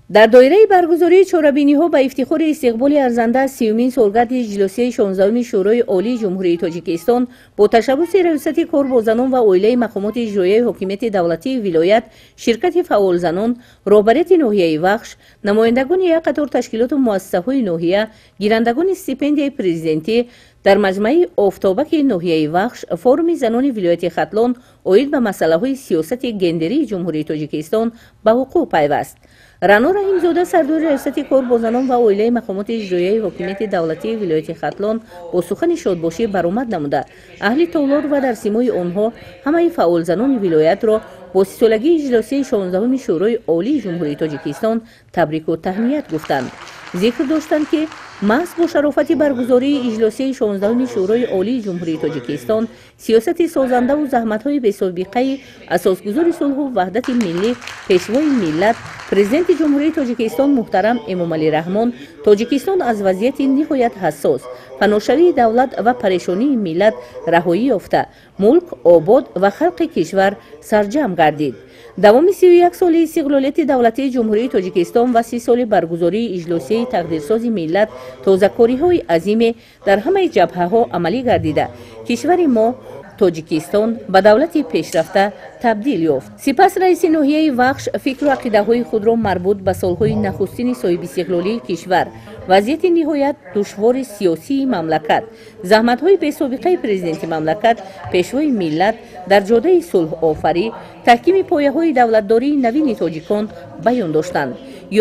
Дар доираи баргузории чорабиниҳо ба ифтихори истиқболи арзанда аз 30-умин солгарди иҷлосияи 16-уми Шӯрои Олии Ҷумҳурии Тоҷикистон бо ташаббуси Раёсати кор бо занон ва оилаи мақомоти иҷроияи ҳокимияти давлатии вилоят, ширкати фаъолзанон, роҳбарияти ноҳияи Вахш, намояндагони як қатор ташкилоту муассисаҳои ноҳия, гирандагони стипендияи президентӣ дар маҷмӯаи Офтобаки ноҳияи Вахш форуми занони вилояти Хатлон оид ба масъалаҳои сиёсати гендерии Ҷумҳурии Тоҷикистон ба ҳуқуқ пайваст. Рано Раҳимзода, сардори Раёсати кор бо занон ва оилаи мақомоти иҷроияи ҳокимияти давлатии вилояти Хатлон бо сухани шодбошӣ баромад намуда, аҳли толор ва дар симои онҳо ҳамаи фаъолзанони вилоятро бо 30-солагии иҷлосияи 16-уми Шӯрои Олии Ҷумҳурии Тоҷикистон табрику таҳният гуфтанд. Зикр доштанд, ки маҳз бо шарофати баргузории иҷлосияи 16-уми Шӯрои Олии Ҷумҳурии Тоҷикистон, сиёсати созандаву заҳматҳои бесобиқаи асосгузори сулҳу ваҳдати миллӣ, Пешвои миллат, Президенти Ҷумҳурии Тоҷикистон муҳтарам Эмомалӣ Раҳмон, Тоҷикистон аз вазъияти ниҳоят ҳассос, фаношавии давлат ва парешонии миллат раҳоӣ ёфта, мулк обод ва халқи кишвар сарҷамъ гардид. Давоми 31 соли истиқлолияти давлатии Ҷумҳурии Тоҷикистон ва 30 соли баргузории иҷлосияи тақдирсози миллат тозакориҳои азиме дар ҳамаи ҷабҳаҳо амалӣ гардида, кишвари мо Тоҷикистон ба давлати пешрафта табдил ёфт. Сипас раиси ноҳияи Вахш фикру ақидаҳои худро марбут ба солҳои нахустини соҳибистиқлолии кишвар, вазъияти ниҳоят душвори сиёсии мамлакат, заҳматҳои бесобиқаи президенти мамлакат, Пешвои миллат дар ҷодаи сулҳофарӣ, таҳкими пояҳои давлатдории навини тоҷикон баён доштанд.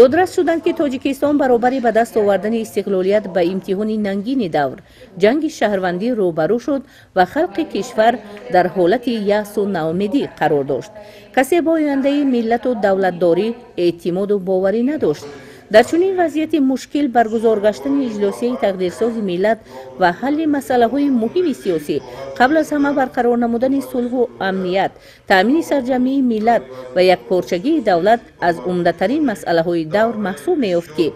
Ёдрас шуданд, ки Тоҷикистон баробари ба даст овардани истиқлолият ба имтиҳони нангини давр, ҷанги шаҳрвандӣ рӯбарӯ шуд ва халқи кишвар дар ҳолати яъсу ноумедӣ қарор дошт. Касе ба ояндаи миллату давлатдорӣ эътимоду боварӣ надошт. Дар чунин вазъияти мушкил баргузор гаштани иҷлосияи тақдирсози миллат ва ҳалли масъалаҳои муҳими сиёсӣ, қабл аз ҳама барқарор намудани сулҳу амният, таъмини сарҷамъии миллат ва якпорчагии давлат аз умдатарин масъалаҳои давр маҳсуб меёфт, ки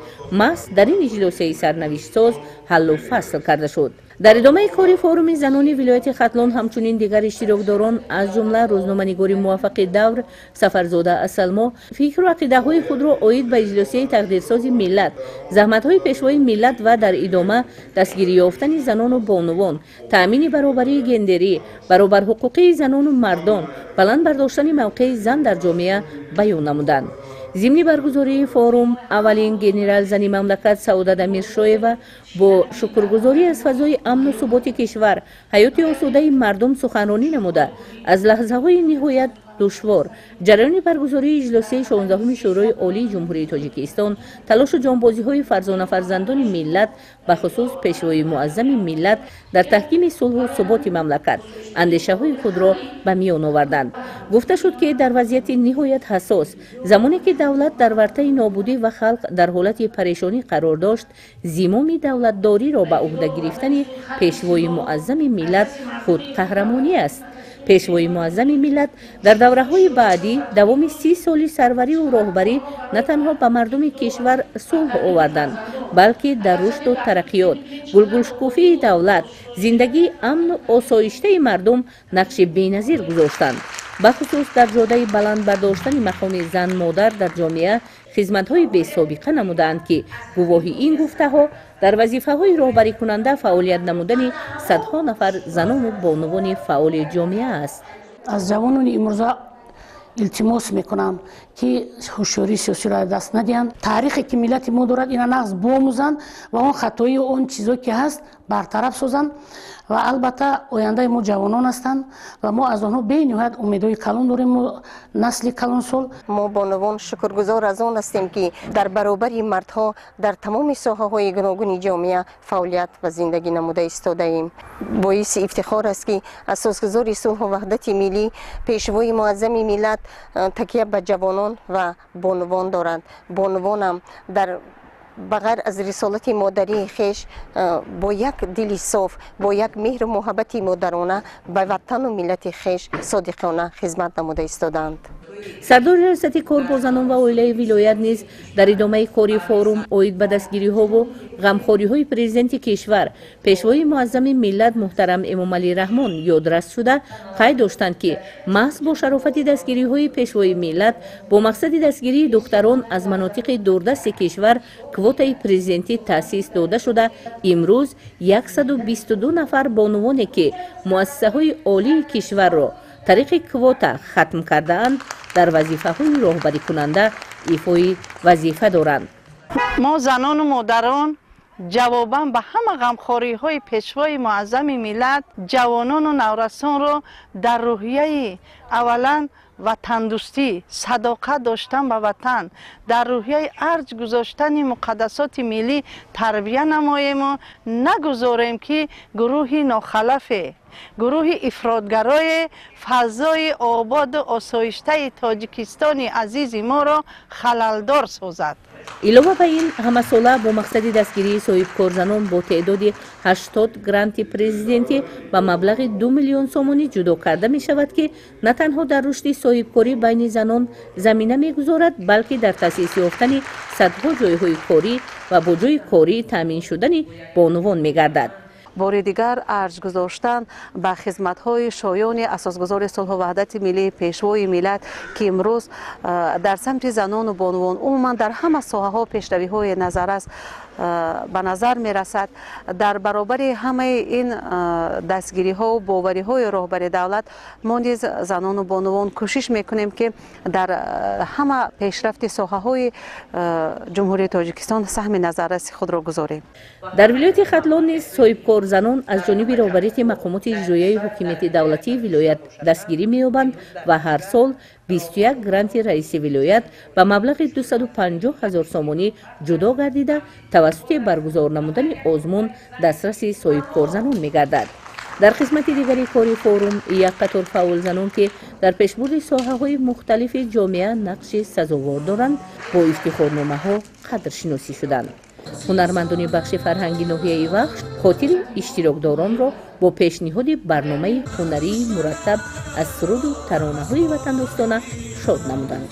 маҳз дар ин иҷлосияи сарнавиштсоз ҳаллу фасл карда шуд. Дар идомаи кори форуми занони вилояти Хатлон ҳамчунин дигар иштирокдорон, аз ҷумла рӯзноманигори муваффақи давр Сафарзода Асалмо, фикру ақидаҳои худро оид ба иҷлосияи тақдирсози миллат, заҳматҳои Пешвои миллат ва дар идома дастгирӣ ёфтани занону бонувон, таъмини баробарии гендерӣ, баробарҳуқуқии занону мардон, баланд бардоштани мавқеи зан дар ҷомеа баён намуданд. Зимни баргузории форум аввалин генерал зани мамлакат Саодат Амиршоева бо шукргузорӣ аз фазои амну суботи кишвар, ҳаёти осудаи мардум суханронӣ намуда, аз лаҳзаҳои ниҳоят душвор ҷараёни баргузории иҷлосияи 16-уми Шӯрои Олии Ҷумҳурии Тоҷикистон, талошу ҷонбозиҳои фарзонафарзандони миллат, бахусус Пешвои муаззами миллат дар таҳкими сулҳу суботи мамлакат андешаҳои худро ба миён оварданд. Гуфта шуд, ки дар вазъияти ниҳоят ҳассос, замоне ки давлат дар вартаи нобудӣ ва халқ дар ҳолати парешонӣ қарор дошт, зимоми давлатдориро ба ӯҳда гирифтани Пешвои муаззами миллат худ қаҳрамонӣ аст. Пешвои муаззами миллат дар давраҳои баъдӣ давоми 30 соли сарвариву роҳбарӣ на танҳо ба мардуми кишвар сулҳ оварданд, балки дар рушду тараққиёт, гулгулшукуфии давлат, зиндагии амну осоиштаи мардум нақши беназир гузоштанд. Бахусус дар ҷодаи баланд бардоштани мақоми зан-модар дар ҷомеа хизматҳои бесобиқа намудаанд, ки гувоҳи ин гуфтаҳо дар вазифаҳои роҳбарикунанда фаъолият намудани садҳо нафар занону бонувони фаъоли ҷомеа аст. Аз ҷавонони имрӯза илтимос мекунам, ки ҳушёрии сиёсиро аз даст надиҳанд, таърихе ки миллати мо дорад, ина нағз биомӯзанд ва он хатоию он чизое ки ҳаст, бартараф созанд. Ва албатта, ояндаи мо ҷавонон ҳастанд ва мо аз онҳо бениҳоят умедҳои калон дорем, мо насли калонсол. Мо бонувон шукргузор аз он ҳастем, ки дар баробари мардҳо дар тамоми соҳаҳои гуногуни ҷомеа фаъолият ва зиндагӣ намуда истодаем. Боиси ифтихор аст, ки асосгузори сулҳу ваҳдати миллӣ, Пешвои муаззами миллат такя ба ҷавонон ва бонувон доранд. Бонувонам дар ба ғайр аз рисолати модарии хеш бо як дили соф, бо як меҳру муҳаббати модарона ба ватану миллати хеш содиқона хизмат намуда истодаанд. Сардори Раёсати кор бо занон ва оилаи вилоят низ дар идомаи кори форум оид ба дастгириҳову ғамхориҳои президенти кишвар, пешвои муаззами миллат муҳтарам Эмомалӣ Раҳмон ёдрас шуда, қайд доштанд, ки маҳз бо шарофати дастгириҳои пешвои миллат бо мақсади дастгирии духтарон аз манотиқи дурдасти кишвар квотаи президентӣ таъсис дода шуда, имрӯз 122 нафар бонувоне, ки муассисаҳои олии кишварро тариқи квота хатм кардаанд, дар вазифаҳои роҳбарикунанда ифои вазифа доранд. Мо, занону модарон, ҷавобан ба ҳама ғамхориҳои пешвои муаззами миллат ҷавонону наврасонро дар рӯҳияи аввалан ватандӯстӣ, садоқат доштан ба ватан, дар рӯҳияи арҷ гузоштани муқаддасоти миллӣ тарбия намоему нагузорем, ки гурӯҳи нохалафе, гурӯҳи ифротгарое фазои ободу осоиштаи Тоҷикистони азизи моро халалдор созад. Илова ба ин, ҳамасола бо мақсади дастгирии соҳибкорзанон бо теъдоди 80 гранти президентӣ ба маблағи 2 миллион сомонӣ ҷудо карда мешавад, ки на танҳо дар рушди соҳибкорӣ байни занон замина мегузорад, балки дар таъсис ёфтани садҳо ҷойҳои корӣ ва бо ҷойи корӣ таъмин шудани бонувон мегардад. Бори дигар арҷ гузоштан ба хизматҳои шоёни асосгузори сулҳу ваҳдати миллӣ, пешвои миллат, ки имрӯз дар самти занону бонувон, умуман дар ҳама соҳаҳо пешравиҳои назаррас ба назар мерасад. Дар баробари ҳамаи ин дастгириҳо, бовариҳои роҳбари давлат, мо низ, занону бонувон, кӯшиш мекунем, ки дар ҳама пешрафти соҳаҳои Ҷумҳурии Тоҷикистон саҳми назарраси худро гузорем. Дар вилояти Хатлон низ соҳибкорзанон аз ҷониби роҳбарияти мақомоти иҷроияи ҳокимияти давлатии вилоят дастгирӣ меёбанд ва ҳар сол 21 гранти раиси вилоят ба маблағи 250 ҳазор сомонӣ ҷудо гардида, тавассути баргузор намудани озмун дастраси соҳибкорзанон мегардад. Дар қисмати дигари кори форум як қатор фаъолзанон, ки дар пешбурди соҳаҳои мухталифи ҷомеа нақши сазовор доранд, бо ифтихорномаҳо қадршиносӣ шуданд. Ҳунармандони бахши фарҳанги ноҳияи Вахш хотири иштирокдоронро бо пешниҳоди барномаи ҳунарии мураттаб аз суруду таронаҳои ватандӯстона шод намуданд.